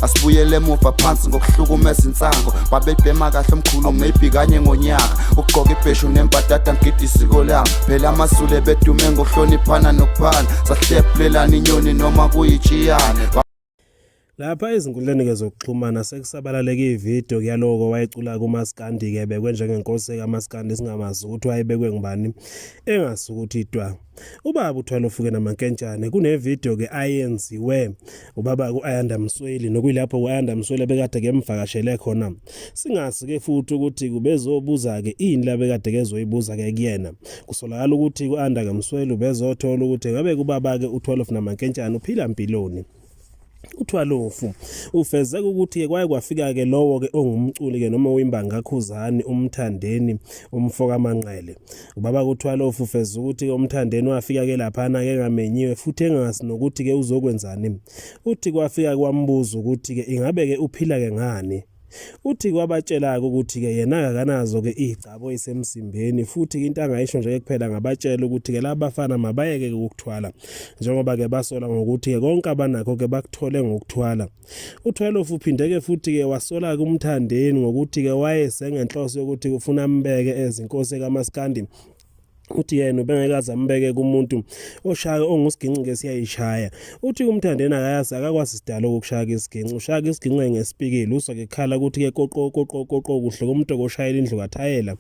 Asibuyele emuva phansi ngokuhlukumeza insango. Babebhema kahle omkhulu maybe kanye ngonyaka. Ukugqoka ibheshu nembadada ngigida isiko lami. Phela amaZulu bedume ngokuhloniphana nokuphana. Sahlephulelana inyoni noma kuyitshiyane. Lapha ezinkundleni-ke zokuxhumana sekusabalaleke ividiyo yaloko wayecula kumaskandi-ke bekwe njengenkosi kamaskandi, singamazi ukuthi wayebekwe ngubani, engasi ukuthi dwa. Ubaba uthwala ufuke namankentshane kunevidiyo-ke ayenziwe ubaba ku-Ayanda Msweli, nokuyilapho u-Ayanda Msweli ebekade kemvakashele khona. Singazi-ke futhi ukuthi kubezobuza-ke ini labekade kezoyibuza-ke kuyena. Kusolakala ukuthi ku-Ayanda Msweli ubezothola ukuthi ngabe kubaba-ke uThwalofu namankentshane uphila mpiloni. UThwalofu ufeze ukuthi-ke kwaye kwafika-ke lowo-ke ongumculi-ke noma oyimbangi kaKhuzani uMthandeni umfo kaManqele. Ubaba kuThwalofu ufeze ukuthi-ke uMthandeni wafika-ke laphana-ke engamenyiwe futhi engazi nokuthi-ke uzokwenzani. Uthi kwafika kwambuza ukuthi-ke ingabe-ke uphila-ke ngani. Uthi kwabatshela-ke ukuthi-ke yena akanazo-ke iy'gcabo ezisemzimbeni futhi into angayisho nje kuphela ngabatshela ukuthi-ke laba bafana mabayeke-ke ukuthwala njengoba-ke basola ngokuthi-ke konke abanakho-ke bakuthole ngokuthwala. UThwalofu uphinde-ke futhi-ke wasola-ke uMthandeni ngokuthi-ke wayesengenhloso yokuthi ufuna ambeke ezinkosi kaMaskandi. Uthi yena ubengeke aze ambeke kumuntu oshaya ongusiginci ke siyayishaya. Uthi kumthandeni akayazi akakwazi sidalo ukushaya isiginci. Ushaya isiginci ngesipikili uzwa ke khala ukuthi ke koqo koqo koqo kuhle kumuntu oshayela indlu kathayela.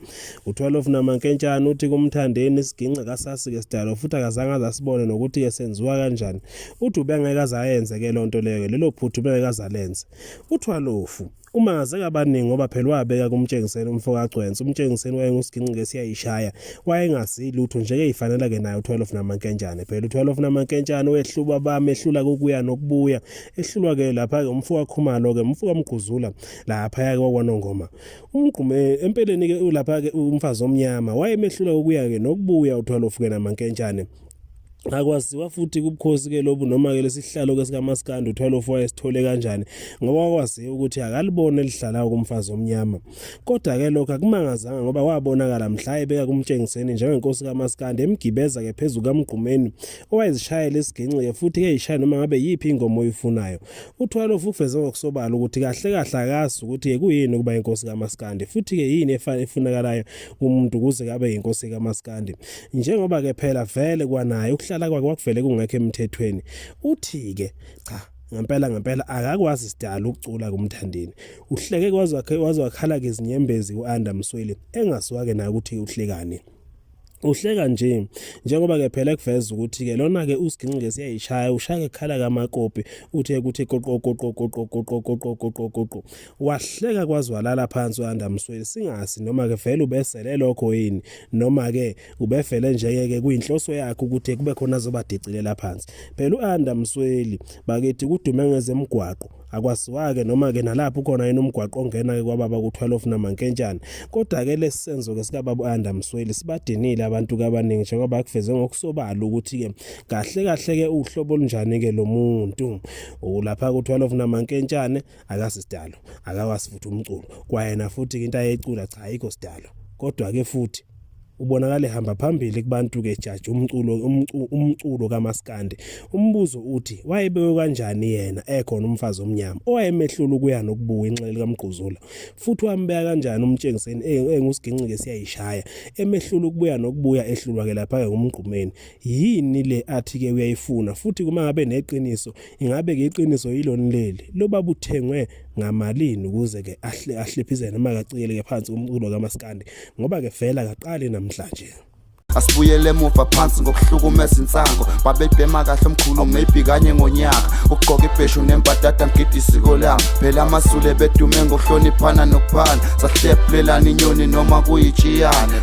U12 namankentshane uthi kumthandeni isiginci akasasi ke sidalo futhi akazange aze asibone nokuthi ke senziwa kanjani. Uthi ubengeke aze ayenze ke lonto leyo, lelo phuthu ubengeke aze alenze. UThwalofu umangaze kabaningi ngoba phela wabeka kumtshengiseni umfo kaGcwensa. Umtshengiseni wayengusiginci-ke siyayishaya, wayengasi lutho nje ke ifanela ke naye u12 namankentshane. Phela u12 namankentshane wehlulwa bami ehlula kokuya nokubuya, ehlulwa ke lapha ke umfo kaKhumalo ke umfo kaMgquzula lapha ke wakwaNongoma. Umgqume empeleni ke ulapha ke umfazi omnyama wayemehlula kokuya ke nokubuya u12 ke namankentshane. Akwaziwa futhi kubukhosi ke lobu noma ke lesihlalo ke sikaMaskandi uThwalofu wayesithole kanjani ngoba wakwaziwa ukuthi akalibone elihlalayo kumfazi omnyama. Kodwa ke lokho akumangazanga ngoba wabonakala mhla ebeka kumtshengiseni njengenkosi kaMaskandi emgibeza ke phezu kaMgqumeni owayezishayela isiginci ke futhi ke ishaya noma ngabe yiphi ingoma oyifunayo. UThwalofu uveze ngokusobala ukuthi kahle kahle akazi ukuthi ke kuyini ukuba inkosi kaMaskandi futhi ke yini efunakalayo kumuntu ukuze kabe inkosi kaMaskandi. Njengoba ke phela vele kwanaye ukuhlala kwakhe kwakuvele kungekho emthethweni. Uthi ke cha ngempela ngempela akakwazi sidalo ukucula kumthandeni. Uhleke kwaze waze wakhala ke izinyembezi uAnda Msweli engaziwa ke naye ukuthi uhlekani. Uhleka nje njengoba ke phela kuveza ukuthi ke lona ke usiginci ke siyayishaya ushaya ekhala kamakopi uthe ukuthi qoqo qoqo qoqo qoqo qoqo qoqo qoqo wahleka kwazwalala phansi uAnda Msweli singasi noma ke vele ubesele lokho yini noma ke ubefele nje ke kuyinhloso yakhe ukuthi kube khona azobadicilela phansi. Phela uAnda Msweli bakithi kudume ngezemigwaqo, akwaziwa-ke noma ke nalapho ukhona yini umgwaqo ongena-ke kwababa ku-12 namankentshane. Kodwa-ke lesi senzo-ke sikababa u-Anda Msweli sibadinile abantu kabaningi njengoba kuveze ngokusobala ukuthi-ke kahle kahle-ke uhlobo olunjani-ke lo muntu. Ulapha ku-12 namankentshane akasisidalo, akawazi futhi umculo kwayena futhi-ke into ayecula cha ayikho sidalo. Kodwa-ke futhi ubonakala ehamba phambili kubantu-ke jaji umculo umculo kaMaskandi. Umbuzo uthi wayebekwe kanjani yena ekhona umfazi omnyama owayemehlula ukuya nokubuya inxele likaMgquzula, futhi wambeka kanjani umtshengiseni engusiginci-ke siyayishaya emehlula ukubuya nokubuya ehlulwa-ke lapha-ke ngumgqumeni. Yini le athi-ke uyayifuna futhi kuma ngabe neqiniso ingabe-ke iqiniso yiloni leli lobaba uthengwe ngamalini ukuze-ke ahlephizele noma akacikele-ke phansi umculo kaMaskandi ngoba-ke vele akaqali namhlanje. Asibuyele emuva phansi ngokuhlukumeza insango. Babebhema kahle omkhulu maybe kanye ngonyaka. Ukugqoka ibheshu nembadada ngigida isiko lami. Phela amaZulu bedume ngokuhloniphana nokuphana. Sahlephulelana inyoni noma kuyitshiyane.